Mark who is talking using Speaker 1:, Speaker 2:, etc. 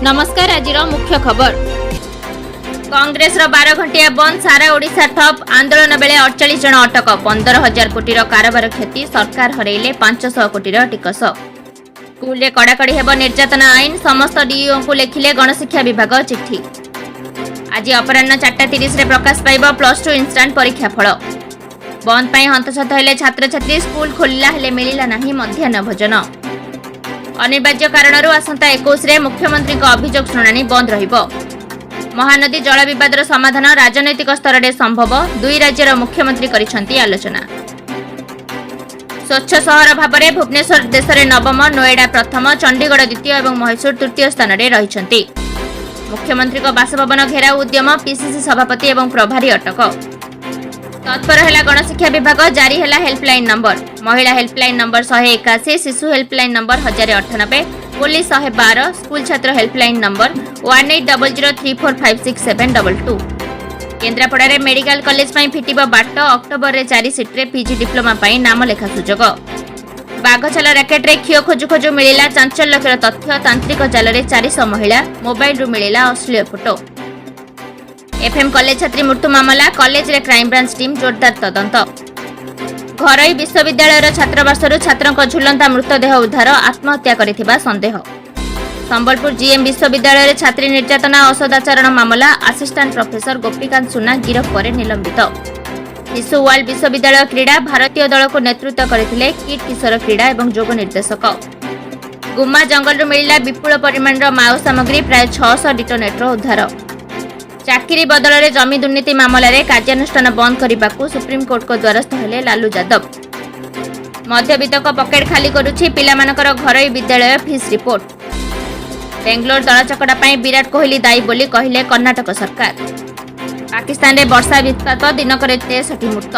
Speaker 1: ନମସ୍କାର। ଆଜିର ମୁଖ୍ୟ ଖବର, କଂଗ୍ରେସର 12 ଘଣ୍ଟିଆ ବନ୍ଦ, ସାରା ଓଡ଼ିଶା ଠପ୍। ଆନ୍ଦୋଳନ ବେଳେ 48 ଜଣ ଅଟକ। 15,000 କୋଟିର କାରବାର କ୍ଷତି, ସରକାର ହରେଇଲେ 500 କୋଟିର ଟିକସ। ସ୍କୁଲରେ କଡ଼ାକଡ଼ି ହେବ ନିର୍ଯାତନା ଆଇନ, ସମସ୍ତ ଡିଇଓଙ୍କୁ ଲେଖିଲେ ଗଣଶିକ୍ଷା ବିଭାଗ ଚିଠି। ଆଜି ଅପରାହ୍ନ 4:30ରେ ପ୍ରକାଶ ପାଇବ +2 ଇନଷ୍ଟାଣ୍ଟ ପରୀକ୍ଷା ଫଳ। ବନ୍ଦ ପାଇଁ ହନ୍ତସନ୍ତ ହେଲେ ଛାତ୍ରଛାତ୍ରୀ। ସ୍କୁଲ ଖୋଲିଲା, ହେଲେ ମିଳିଲା ନାହିଁ ମଧ୍ୟାହ୍ନ ଭୋଜନ। ଅନିବାର୍ଯ୍ୟ କାରଣରୁ ଆସନ୍ତା 21ରେ ମୁଖ୍ୟମନ୍ତ୍ରୀଙ୍କ ଅଭିଯୋଗ ଶୁଣାଣି ବନ୍ଦ ରହିବ। ମହାନଦୀ ଜଳ ବିବାଦର ସମାଧାନ ରାଜନୈତିକ ସ୍ତରରେ ସମ୍ଭବ, ଦୁଇ ରାଜ୍ୟର ମୁଖ୍ୟମନ୍ତ୍ରୀ କରିଛନ୍ତି ଆଲୋଚନା। ସ୍ୱଚ୍ଛ ସହର ଭାବରେ ଭୁବନେଶ୍ୱର ଦେଶରେ ନବମ, ନୋଏଡା ପ୍ରଥମ, ଚଣ୍ଡିଗଡ଼ ଦ୍ୱିତୀୟ ଏବଂ ମହୀଶୂର ତୃତୀୟ ସ୍ଥାନରେ ରହିଛନ୍ତି। ମୁଖ୍ୟମନ୍ତ୍ରୀଙ୍କ ବାସଭବନ ଘେରାଉ ଉଦ୍ୟମ, ପିସିସି ସଭାପତି ଏବଂ ପ୍ରଭାରୀ ଅଟକ। ତତ୍ପର ହେଲା ଗଣଶିକ୍ଷା ବିଭାଗ, ଜାରି ହେଲା ହେଲ୍ପଲାଇନ୍ ନମ୍ବର। ମହିଳା ହେଲ୍ପଲାଇନ୍ ନମ୍ବର 181, ଶିଶୁ ହେଲ୍ପଲାଇନ୍ ନମ୍ବର 1098, ପୋଲିସ 112, ସ୍କୁଲ ଛାତ୍ର helpline number 18003456722। କେନ୍ଦ୍ରାପଡ଼ାରେ ମେଡିକାଲ କଲେଜ ପାଇଁ ଫିଟିବ ବାଟ। ଅକ୍ଟୋବରରେ ଚାରି ସିଟ୍ରେ ପିଜି ଡିପ୍ଲୋମା ପାଇଁ ନାମଲେଖା ସୁଯୋଗ। ବାଘଛାଲ ରାକେଟରେ ଖିଅ ଖୋଜୁ ଖୋଜୁ ମିଳିଲା ଚାଞ୍ଚଲ୍ୟକର ତଥ୍ୟ। ତାନ୍ତ୍ରିକ ଜାଲରେ 400 ମହିଳା, ମୋବାଇଲରୁ ମିଳିଲା ଅଶ୍ଳୀଳ ଫଟୋ। ଏଫ୍ଏମ୍ କଲେଜ ଛାତ୍ରୀ ମୃତ୍ୟୁ ମାମଲା, କଲେଜରେ କ୍ରାଇମବ୍ରାଞ୍ଚ ଟିମ୍ ଜୋରଦାର ତଦନ୍ତ। ଘରୋଇ ବିଶ୍ୱବିଦ୍ୟାଳୟର ଛାତ୍ରାବାସରୁ ଛାତ୍ରଙ୍କ ଝୁଲନ୍ତା ମୃତଦେହ ଉଦ୍ଧାର, ଆତ୍ମହତ୍ୟା କରିଥିବା ସନ୍ଦେହ। ସମ୍ବଲପୁର ଜିଏମ୍ ବିଶ୍ୱବିଦ୍ୟାଳୟରେ ଛାତ୍ରୀ ନିର୍ଯାତନା ଓ ଅସଦାଚରଣ ମାମଲା, ଆସିଷ୍ଟାଣ୍ଟ ପ୍ରଫେସର ଗୋପୀକାନ୍ତ ସୁନା ଗିରଫ ପରେ ନିଲମ୍ବିତ। ଶିଶୁ ୱାର୍ଲଡ ବିଶ୍ୱବିଦ୍ୟାଳୟ କ୍ରୀଡ଼ା, ଭାରତୀୟ ଦଳକୁ ନେତୃତ୍ୱ କରିଥିଲେ କିଟ୍ କିଶୋର କ୍ରୀଡ଼ା ଏବଂ ଯୋଗ ନିର୍ଦ୍ଦେଶକ। ଗୁମ୍ମା ଜଙ୍ଗଲରୁ ମିଳିଲା ବିପୁଳ ପରିମାଣର ମାଓ ସାମଗ୍ରୀ, ପ୍ରାୟ 600 ଡିଟୋନେଟର ଉଦ୍ଧାର। ଚାକିରି ବଦଳରେ ଜମି ଦୁର୍ନୀତି ମାମଲାରେ କାର୍ଯ୍ୟାନୁଷ୍ଠାନ ବନ୍ଦ କରିବାକୁ ସୁପ୍ରିମକୋର୍ଟଙ୍କ ଦ୍ୱାରସ୍ଥ ହେଲେ ଲାଲୁ ଯାଦବ। ମଧ୍ୟବିତ୍ତଙ୍କ ପକେଟ ଖାଲି କରୁଛି ପିଲାମାନଙ୍କର ଘରୋଇ ବିଦ୍ୟାଳୟ ଫିସ୍। ରିପୋର୍ଟ। ବେଙ୍ଗଲୋର ଦଳାଚକଟା ପାଇଁ ବିରାଟ କୋହଲି ଦାୟୀ ବୋଲି କହିଲେ କର୍ଣ୍ଣାଟକ ସରକାର। ପାକିସ୍ତାନରେ ବର୍ଷା ବିତ୍ପାତ, ଦିନକରେ 63 ମୃତ।